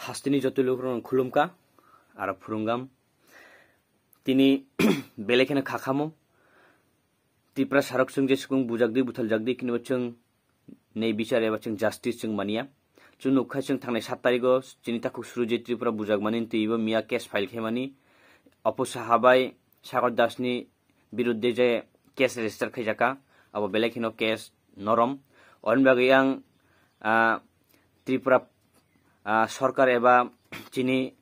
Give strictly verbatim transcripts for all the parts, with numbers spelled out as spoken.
Hasteni joto lukurokno khulumkha, aro phurungam. Tini belai kheno khakhamo. Tripura sarok chwng je sukung bujakdi, buthaljakdi, kinbo chwng nei bichar eba chwng justice chwng mania. Chwng nukha chwng thangnai sat tarigo chini takhuk Surojit Tripura bujakmani twibo miya case file khaimani. Apo Saha bai Sagar Dasni birudde je case register khaijakha, abo belai kheno case norom. Oni bagwi ang, ah, Tripura, ah, sorkar eba chini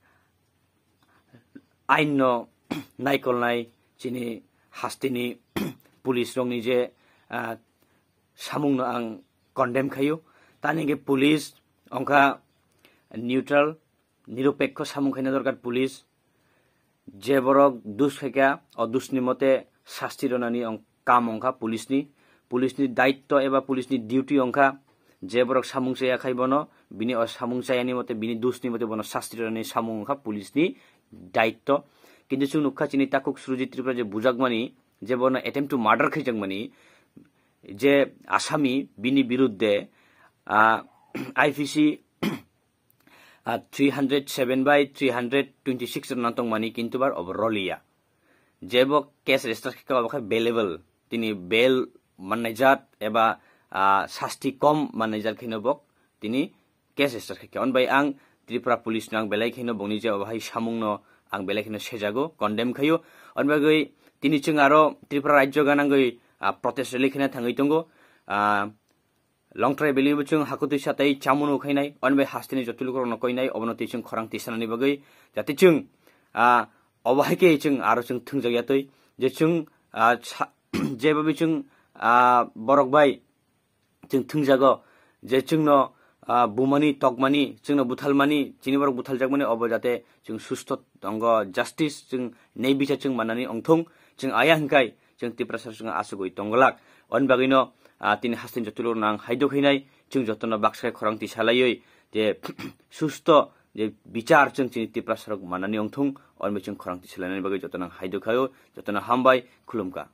ain no naikolnai chini hasteni police rokni je, ah, samung no ang condemn khaio. Tani hwnkhe police ongkha neutral, nirupekho samung khaina dorkar police. Je borok dus khaikha, o dusni mote sasti rwnani ong-, kam ongkha police ni. Police ni daitto eba police ni duty ongkha, je borok samung chaya khai bono, bini o samung chayani mote, bini dusni mote bono sasti rwnani samung ongkha police ni daitto. Kintu chwng nukha chini takhuk Surojit Tripura je bujakmani, je bono attempt to murder khaijakmani, je asami bini birudde, ah, I P C ah, three hundred seven bai three hundred twenty six rwna tongmani, kintu bar obo roliya. Je bo case register khe obo khe bailable, tini bail mannai jat eba, ah, sasti kom mannai jat kheno bo tini case register khe. On bai ang Tripura police no ang belai kheno bongni je obo hai samung no ang belai kheno sejago, condemn khaio. On bagwi tini chwng aro Tripura rajyo ganangwi, ah, protest rally kheno thangwi tongo. Ah, Longtrai Valley bo chwng hakutwi sa tei chamung no khainai, oni bai hasteni joto lukurokno koinai, obono twi chwng khorang tisanani bagwi, jate chwng, ah, obo hai khe chwng aro chwng thwngjak ya twi, je chwng, ah, sa-, je babi chwng, ah, borok bai chwng thwngjago, je chwngno, ah, bumani, tokmani, chwngno buthalmani, chini borok buthaljakmani, obo jate chwng susto tongo, justice, chwng nei bichar chwng mannani ongthung, chwng aya hwnkhe chwng Tiprasa chwng asugwi tongglak. Oni bagwino, ah, tini hasteni joto lukurokno ang haidok hinai, chwng jotono baksa khe khorang tisalaiwi je susto je bichar chwng chini Tiprasa rok mannani ongthung, oni bai chwng khorang tisalainani bagwi jotono ang haidok khaio, jotono hambai, khulumkha.